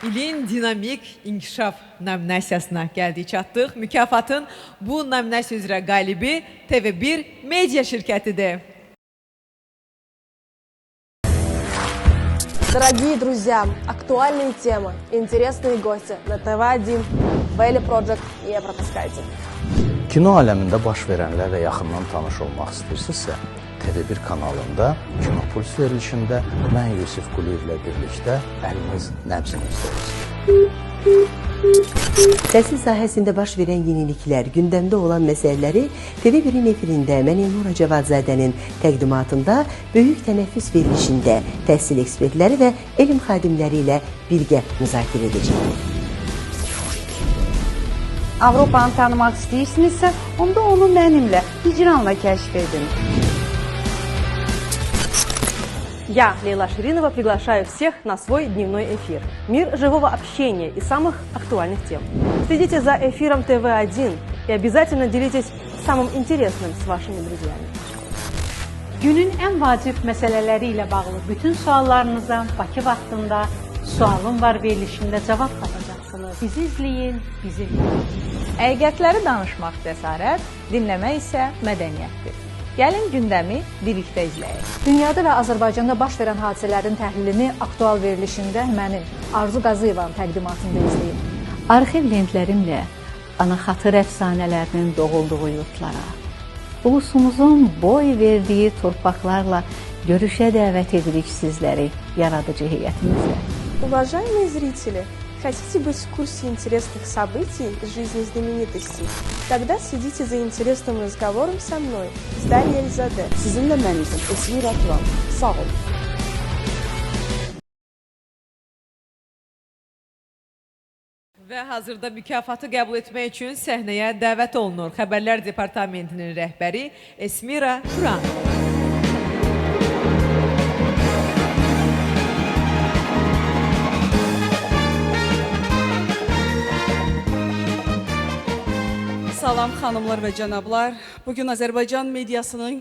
İlin dinamik inkişaf nominasiyasına gəldik, çatdıq. Mükafatın bu nominasiya üzrə qalibi TV1 Media şirkətidir. Дорогие друзья, актуальные темы, интересные гости на ТВ1, Valley Project не пропускайте. Kino aləmində baş verənlərlə yaxından tanış olmaq istəyirsinizsə, TV1 kanalında Kinopuls verilişində mən Yusif Quliyevlə birlikdə əliniz nəbzinizdə olsun. Təhsil sahəsində baş verən yeniliklər, gündəmdə olan məsələləri TV1-in efirində mən Elnura Cavadzadənin təqdimatında böyük tənəffüs verilişində təhsil ekspertləri və elm xadimləri ilə birgə müzakirə edəcəyik. Avropanı tanımaq istəyirsinizsə, onda onu mənimlə, Hicranla kəşf edin. Я, Лейла Ширинова, приглашаю всех на свой дневной эфир. Мир живого общения и самых актуальных тем. Следите за эфиром ТВ1 и обязательно делитесь самым интересным с вашими друзьями. Günün ən vacib məsələləri ilə bağlı bütün suallarınıza Bakı vaxtında Sualım var verilişində cavab tapacaqsınız. Bizi izləyin, bizimlə. Həqiqətləri danışmaq cəsarət, dinləmək isə mədəniyyətdir. Gəlin gündəmi birlikdə izləyək. Dünyada və Azərbaycanda baş verən hadisələrin təhlilini aktual verilişində mənim Arzu Qazıyevanın təqdimatında izləyin. Arxiv lentlərimlə ana xatır əfsanələrinin doğulduğu yurtlara, ulusumuzun boy verdiyi torpaqlarla görüşə dəvət edirik sizləri yaradıcı heyətimizlə. Уважаемые зрители, хотите быть в курсе интересных событий из жизни знаменитостей? Тогда следите за интересным разговором со мной, с Дарьей Эльзаде. Sizinlə mən idim, Esmira Turan. Sağ olun. Və hazırda mükafatı qəbul etmək üçün səhnəyə dəvət olunur Xəbərlər Departamentinin rəhbəri Esmira Turan. Salam xanımlar və cənablar. Bugün Azərbaycan mediasının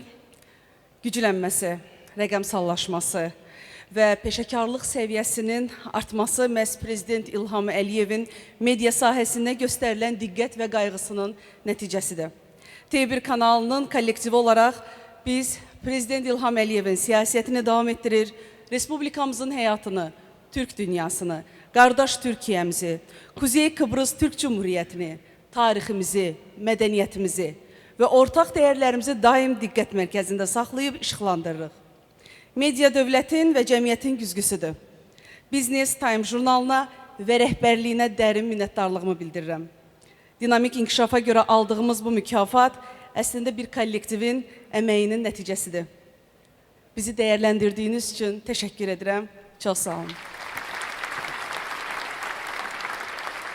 güclənməsi, rəqəmsallaşması və peşəkarlıq səviyyəsinin artması məhz Prezident İlham Əliyevin media sahəsində göstərilən diqqət və qayğısının nəticəsidir. TV1 kanalının kollektivi olaraq biz Prezident İlham Əliyevin siyasətini davam etdirir, Respublikamızın həyatını, Türk dünyasını, qardaş Türkiyəmizi, Kuzey Kıbrıs Türk Cumhuriyyətini, tariximizi, mədəniyyətimizi və ortaq dəyərlərimizi daim diqqət mərkəzində saxlayıb işıqlandırırıq. Media dövlətin və cəmiyyətin güzgüsüdür. Business Time jurnalına və rəhbərliyinə dərin minnətdarlığımı bildirirəm. Dinamik inkişafa görə aldığımız bu mükafat əslində bir kollektivin əməyinin nəticəsidir. Bizi dəyərləndirdiyiniz üçün təşəkkür edirəm. Çox sağ olun.